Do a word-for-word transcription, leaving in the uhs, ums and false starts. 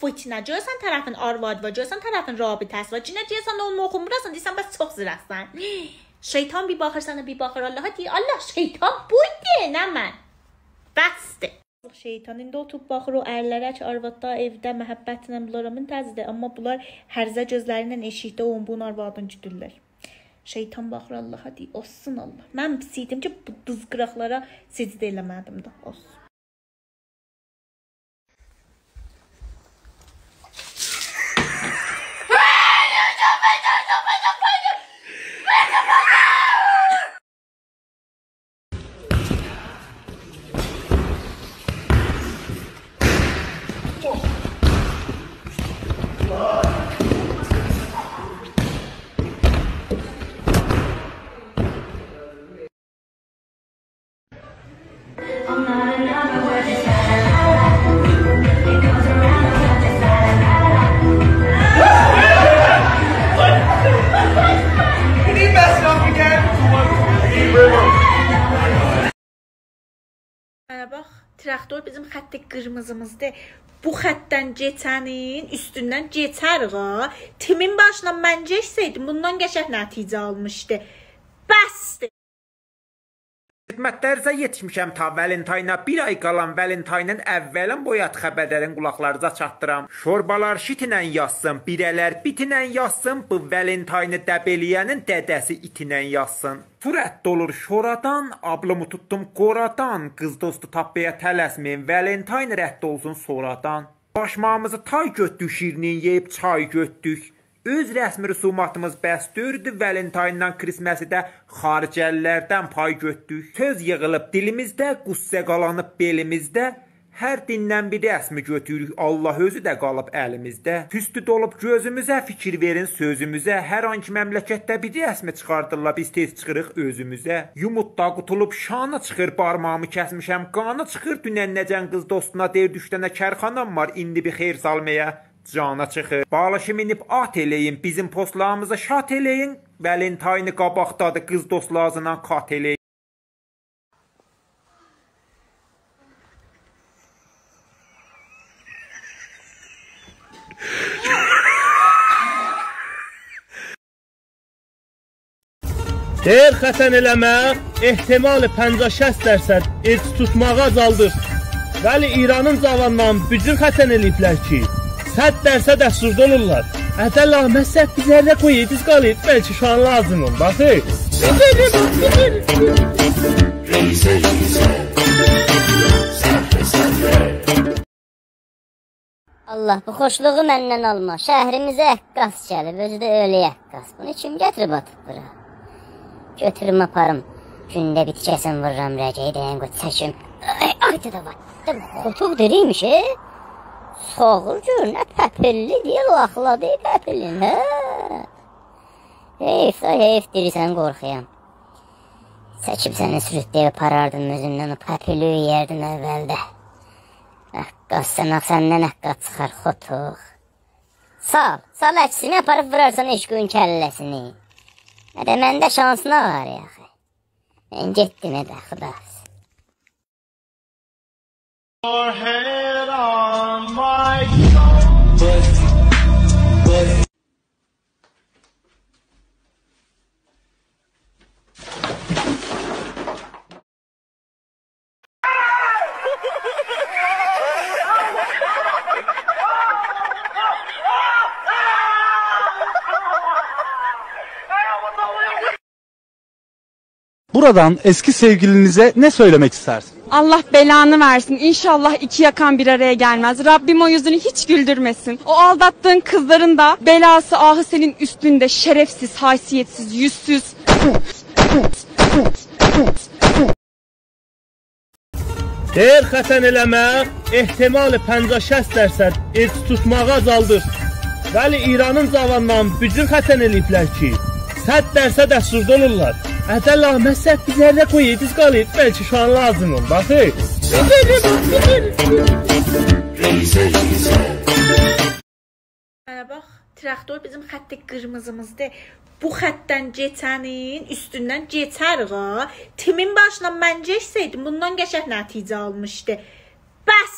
فتنه. گؤرسن طرفین آروادی وار، گؤرسن طرفین رابطه‌سی وار. گینه دئیه‌سن اونونلا اوخوموراسان، دئییرسن بس چوخ زیرکسن. شیطان بیر باخیر سنه، بیر باخیر اللها، دئییر: «الله، شیطان بودور، نه من.» بسدیر. شیطان ایندی اوتوروب باخیر او ارلره کی، آروادلار ائوده محبتله بونلارا منتظردیر. آمما بونلار هر زه گؤزلری ایله ائشیکده اونون بونون آروادینی گودورلر. شیطان باخیر اللها، دئییر: «اولسون الله. من پیس ایدیم کی، بو دیزقیراقلارا سجده ائله‌مه‌دیم ده، اولسون.» هه، باخ، تراکتور بیزیم خط قیرمیزیمیزدیر. بو خطدن کئچنین اوستوندن کئچریک ها. تیمین باشینا من کئچسه‌یدیم، بوندان قشنگ نتیجه آلمیشدی. بسدیر. خدمتلرینیزه یئتیشمیشم تا ولنتاینا بیر آی قالان ولنتاینین اولین بویات خبرلرین قولاقلارینیزا چاتدیرام. شوربالار شیتینن یازسین، بیره‌لر بیتینن یازسین، بو ولنتاینی دب ائله‌یه‌نین دده‌سی ایتینن یازسین. سرعت دولور شورادان، آبلیمی توتدوم قورادان، قیز دوستو تاپمایا تلسمه‌یین، ولنتاین رد اولسون سونرادان. باشماغیمیزی تای گؤتدوک، شیرینین یئییب چای گؤتدوک. اؤز رسمی رسوماتیمیز بس دؤوردو، ولنتایندان کریسمسی ده خارجه‌لی‌لردن پای گؤتدوک. سؤز ییغیلیب دیلیمیزده، غصه قالانیب بئلیمیزده. هر دیندن بیر رسمی گؤتوروروک، الله اؤزو ده قالیب الیمیزده. توستو دولوب گؤزوموزه، فیکیر وئرین سؤزوموزه. هر آنکی مملکتده بیر رسمی چیخاردیرلار، بیز تئز چیخیریق اؤزوموزه. یومورتدا قوتولوب شانی چیخیر، بارماغیمی کسمیشم، قانی چیخیر. دونن‌نه‌جن قیز دوستونا دئییردی: «اوچ دنه کارخانام وار، ایندی بیر خیر سالمایا جانی چیخیر.» بالیشی مینیب آت ائله‌یین، بیزیم پستلاریمیزی شات ائله‌یین. ولنتاینی قاباقدادیر، قیز دوستلارینان کات ائله‌یین. دئییر ختن ائله‌مک احتمال پنجاه شصت درصد ایدز توتماغی آزالدیر. ولی ایرانین جاوانلاری بو جور ختن ائله‌ییبلر کی، صد درصد افسرده اولورلار. اده لامصب، بیر ذره قوی ایدز قالیر، بلکه شوان لازیم اولماز. هئی. الله، بو خوشلوغو مندن آلما. شهریمیزه عکاس گلیب، اؤزو ده اؤلو عکاس. بونو کیم گتیریب آتیب بورا؟ گؤتوروم آپاریم. گونده بیر تیکه‌سینی وورورام رگه، دئیه‌ن قوی چکیم. آی، آی، دده وای. دده، خوتوق دئییرمیش، ائ؟ ساغیر گؤر، نه پپیللی دئییر، لاخلادی پپیلین، هه؟ حیف دا، حیف، دیریسن قورخویام. چکیب سنی سوروتله‌ییب آپاراردیم اؤزومدن، او پپیلی یئیردین اولده. عکاس سن، آخی سندن عکاس چیخار، خوتوق. سال، سال عکسینی، آپاریب وورارسان عشقین کله‌سینی. هه ده، منده شانسینا وار یا آخی. من گئتدیم، هه ده، خداحافظ. Your head on my shoulder. Buradan eski sevgilinize ne söylemek istersin? Allah belanı versin. İnşallah iki yakan bir araya gelmez. Rabbim o yüzünü hiç güldürmesin. O aldattığın kızların da belası ahı senin üstünde, şerefsiz, haysiyetsiz, yüzsüz. دئییر ختن ائله‌مک احتمال پنجاه شصت درصد ایدز توتماغی آزالدیر. ولی ایرانین جاوانلاری بو جور ختن ائله‌ییبلر کی، صد درصد افسرده اولورلار. اده لامصب، بیر ذره قوی ایدز قالیر، بلکه شوان لازیم اولماز. هئی. هه، باخ، تراکتور بیزیم خط قیرمیزیمیزدیر. بو خطدن کئچنین اوستوندن کئچریک ها. تیمین باشینا من کئچسه‌یدیم، بوندان قشنگ نتیجه آلمیشدی. بس.